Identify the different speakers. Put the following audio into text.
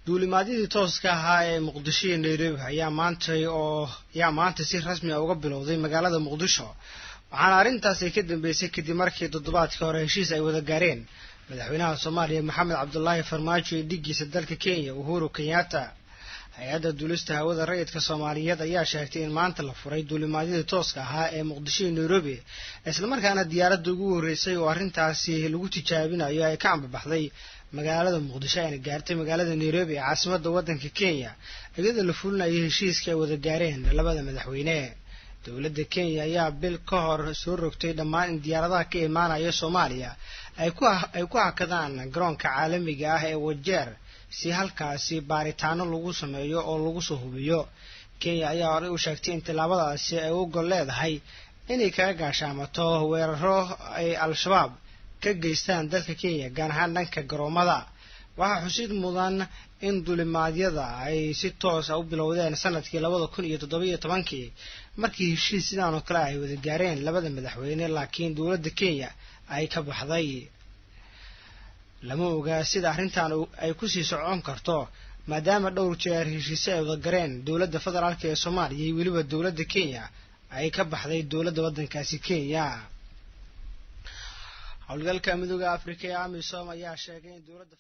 Speaker 1: Duulimaadyadii tooska ahaa ee Muqdisho iyo Nairobi ayaa maanta si rasmi ah uga bilowday magaalada Muqdisho, waxaana arrintaasi ka dambeysay kadib markii toddobaadkii hore heshiis ay wada gaareen madaxweynaha Soomaaliya Maxamed Cabdulaahi Farmaajo iyo dhiggiisa dalka Kenya Uhuru Kenyatta. Hay-adda duulista hawada rayidka Soomaaliyeed ayaa sheegtay in maanta la furay duulimaadyadii tooska ahaa ee Muqdisho iyo Nairobi, islamarkaana diyaaradda ugu horreysay oo arrintaasi lagu tijaabinayo ay ka ambabaxday magaalada Muqdisho ayna gaartay magaalada Nairobi ee caasimadda waddanka Kenya, iyadoo la fulinayo heshiiska ay wada gaareen labada madaxweyne. Dowladda Kenya ayaa bil ka hor soo rogtay dhammaan in diyaaradaha ka imaanaya Soomaaliya ay ku hakadaan garoonka caalamiga ah ee Wajeer si halkaasi baaritaano lagu sameeyo oo lagu soo hubiyo. Kenya ayaa horey u sheegtay in tillaabadaasi ay u gol leedahay inay kaga gaashaamato weeraro ay Al-Shabaab ka geystaan dalka Kenya, gaar ahaan dhanka garoomada. Waxaa xusid mudan in duulimaadyada ay si toos ah u bilowdeen sanadkii 2017-kii, markii heshiis sidaan oo kale ay wada gaareen labada madaxweyne, laakiin dowladda Kenya ay ka baxday. Lama oga sida arrintan ay kusii socon karto, maadaama dhowr jeer heshiise ay wada gareen dowladda federaalka ee Soomaaliya iyo weliba dowladda Kenya ay ka baxday dowladda waddankaasi Kenya. Howlgalka Midooda Afrika ee AMISOM ayaa sheegay in dowladda